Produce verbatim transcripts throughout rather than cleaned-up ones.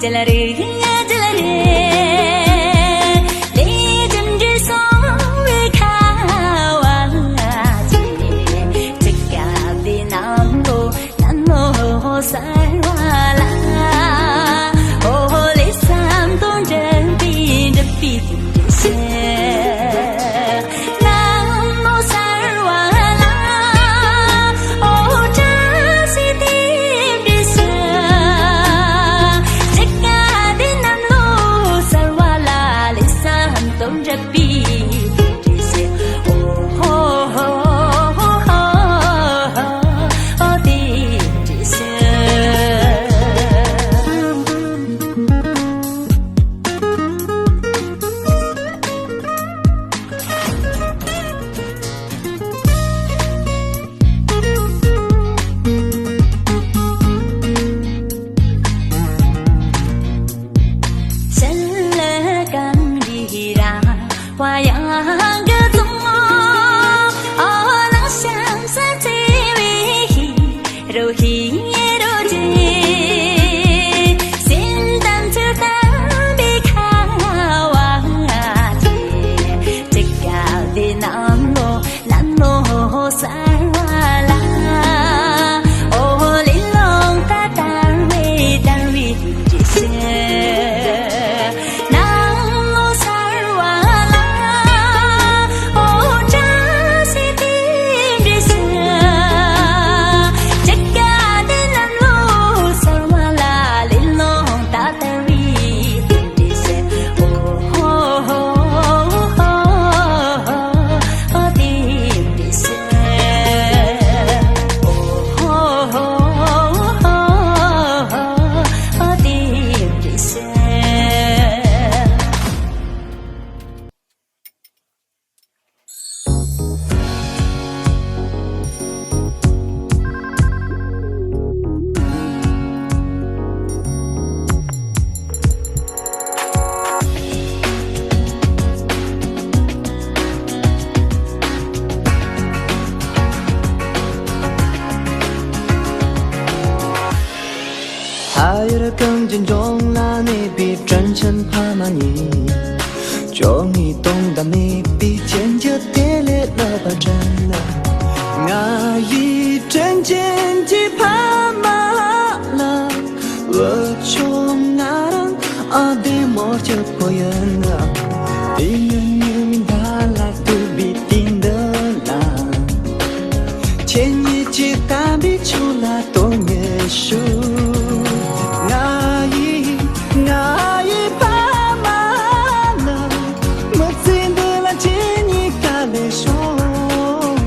ལྷ་ཡུལ་གངས་ཅན་ལྗོངས་ལ་གནས་པའི་དྲིན་ཅན་ཕ་མ་ཡིན། བཅོ་ལྔའི་སྟོང་དང་གནས་པའི་ཁྱེད་ཀྱི་དེ་ལས་ལྷག་པ་དྲན་ན། ང་ཡི་དྲིན་ཅན་གྱི་ཕ་མ་ལ། འུ་ཆོ་ང་རང་ཨ་བདེ་མོ་སྐྱིད་པོ་ཡིན་ན། དེ་ཡང་ཉི་མའི་ཟླ་ལ་ཐུག་པའི་དུས་འདི་ལ། ཁྱེད་ཉིད་ཀྱི་དམ་པའི་ཆོས་ལ་དོན་གཉེར་ཞུ། ང་ཡི་ང་ཡི་ཕ་མ་ལ། མི་ཚེ་འདི་ལ་ཁྱེད་ཉིད་དཀའ་ལས་ཤོར།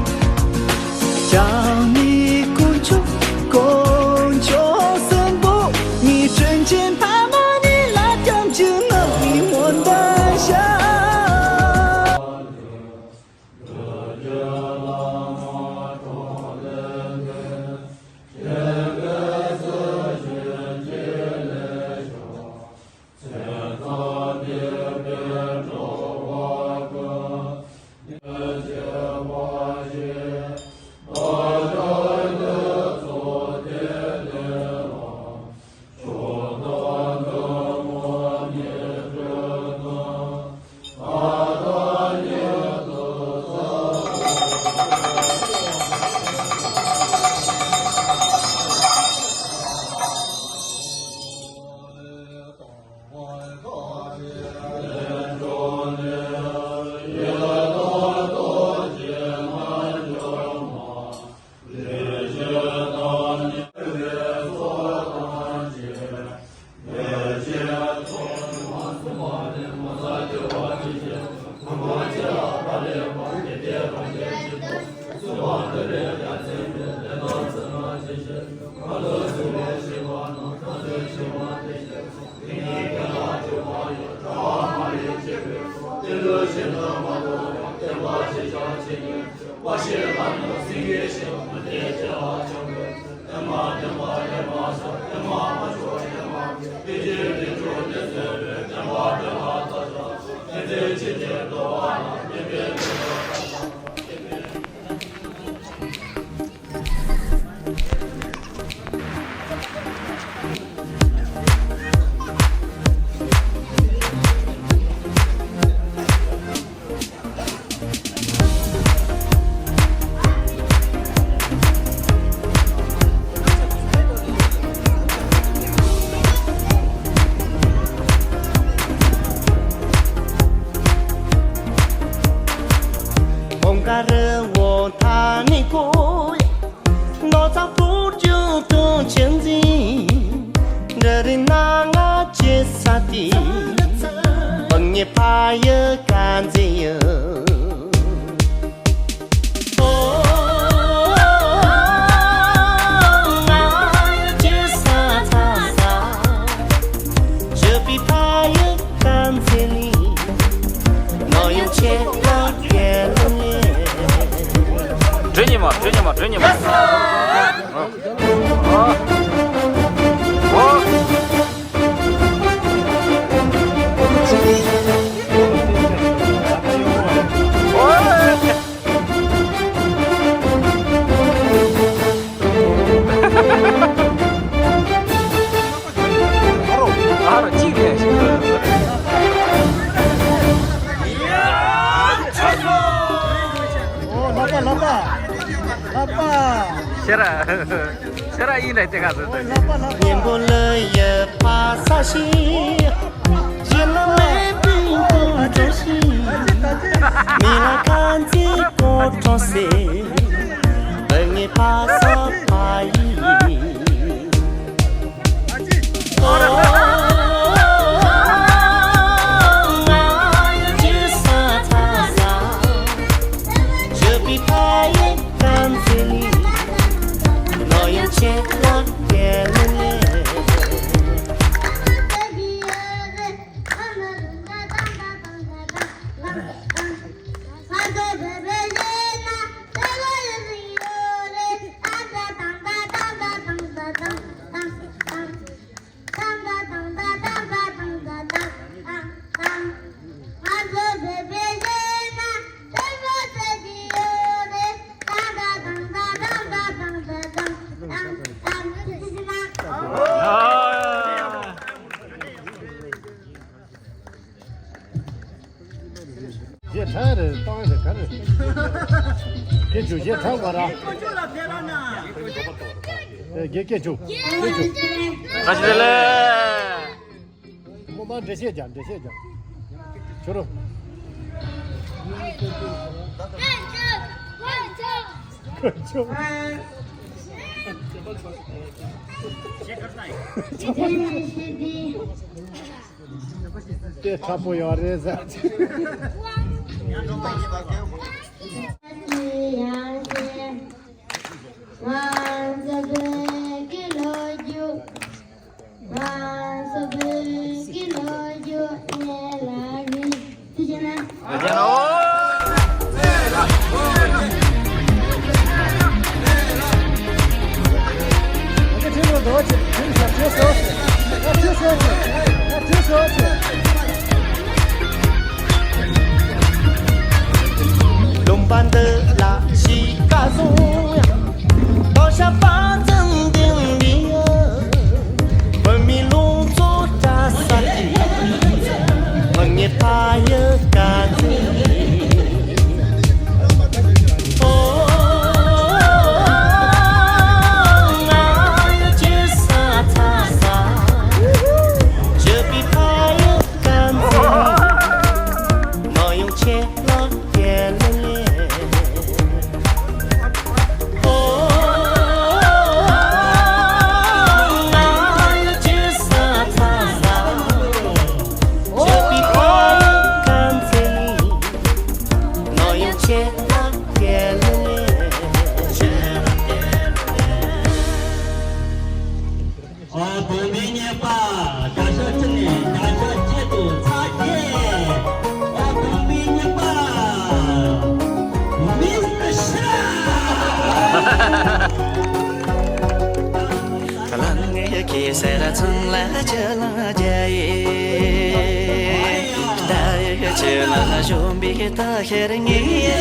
ཀྱང་ནི་དཀོན་མཆོག་དཀོན་མཆོག་གསུམ་པོ། ངའི་དྲིན་ཅན་ཕ་མ་གཉིས་ལ་སྐྱབས་འཇུག་ནི་ངའི་སྨོན་འདུན་ཞུ། ནོར་ཚང་པུར་ཅུང་ཀྲུང་ཆེན་འཛིན། འདྲ་རིང་ན་ང་ཅེ་ས་ཏི། བང་ཉེ་ཕ་ཡི་ཀ་འཛིན་ཡོད། ཨོ། ང་ཅེ་ས་ཚ་ས། ཇི་པི་ཕ་ཡི་ཀ་འཛིན་ལི། ནོ་ཡོང་ཆེ་ལ་ཀེ་ལ་ལེ། བྲོས་ཉི་མ་བྲོས་ཉི་མ་བྲོས་ཉི་མ། ཨ་རོ་གཅིག་རེད། ཨོ་ལགས་པ་ལགས་པ་ལགས་པ། ཤེས་ར། ཁྱེད་རང་ཡིན་ལ་དེ་ག་ཟེར་ཏེ། གཉེན་པོ་ལ་ཡི་ཕ་ས་ཤི། ཞི་ལ་མེ་པིང་པོ་འགྲོ་ཤི། མི་ལ་ཁང་ཚིག་གོ་ཁྲོ་སེ། བུ་ངའི་ཕ་ས་ཕ་ཡི། ཨོ། ང་ཡི་ཇི་ས་ཚ་ས། ཇི་པི་ཕ་ཡི་ཀ་འཛིན་ལི། ནོ་ཡོང་ཆེ་ལ་ཀེ་ལ་ལེ། རྗེས་ཁྲ་རེད་བཏང་རེད་ག་རེ། སྐད་ཆུ་རྗེས་ཁྲ་བ་ར། ཨེ་རྒྱལ་སྐད་ཆུ། སྐད་ཆུ། བཀྲ་ཤིས་བདེ་ལེགས། སྔོན་མ་འགྲེལ་བཤད་རྒྱག་འགྲེལ་བཤད་རྒྱག་ཆུ་རུ། ཆུ། དེ་ཁྲ་པོ་ཡོད་རེད་ཟེར། ལུང་པ་འདི་ལ་གཤིས་ཀ་བཟང་ཡ། དོ་ཤ་པ་ཙང་ཏིང་ལི་ཡ། བོད་མི་ལུང་ཚོ་བཀྲ་ས་ཏི། བུ་ངའི་ཕ་ཡི་ཀ་ཏི། ཨོ། ང་ཡི་ཇི་ས་ཚ་ས། ཇི་པི་ཕ་ཡི་ཀ་ཏི། ནོ་ཡོང་ཆེ་ལ་ཀེ་ལ་ལེ། ཨོ། ང་ཡི་ཇི་ས་ཚ་ས། ཇི་པི་ཕ་ཡི་ཀ་ཏི། ནོ་ཡོང་ཆེ་ལ་ཀེ་ལ་ལེ། ཨོ་བོད་མིའི་གཉེན་པ། བཀའ་ཤག་ཅི་ནས་བཀའ་ཤག་ཅི་དུ་ཚ་ཁེ། ཨོ་བོད་མིའི་གཉེན་པ། མིས་ཤ། ཁ་ལང་ངེ་ཁེ་སེ་ར་ཚང་ལ་ཅི་ལང་རྒྱ་ཡེ། ད་ཡེ་ཅི་ལང་ཞོན་པའི་ད་ཁེར་ངེ་ཡེ།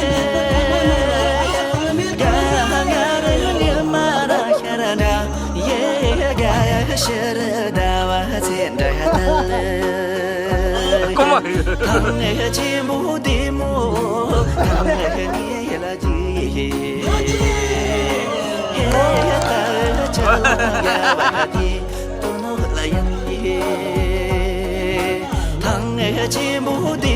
རྒྱ་ང་རེ་ངེ་མ་ར་ཁེར་འདྲ། ཡེ་ག་ཡ་ཤར་ཟླ་བ་ཚེ་འདྲ་ཡ་ཐལ། ཐང་ཆེན་པོ་བདེ་མོ་ཐང་ངེ་ལ་ཅི་ཡེ་ཡེ་ད་ཆ་ལ་ཡ་བ་དེ་དོ་ནོ་ལ་ཡང་ཡེ། ཐང་ཆེན་པོ་བདེ་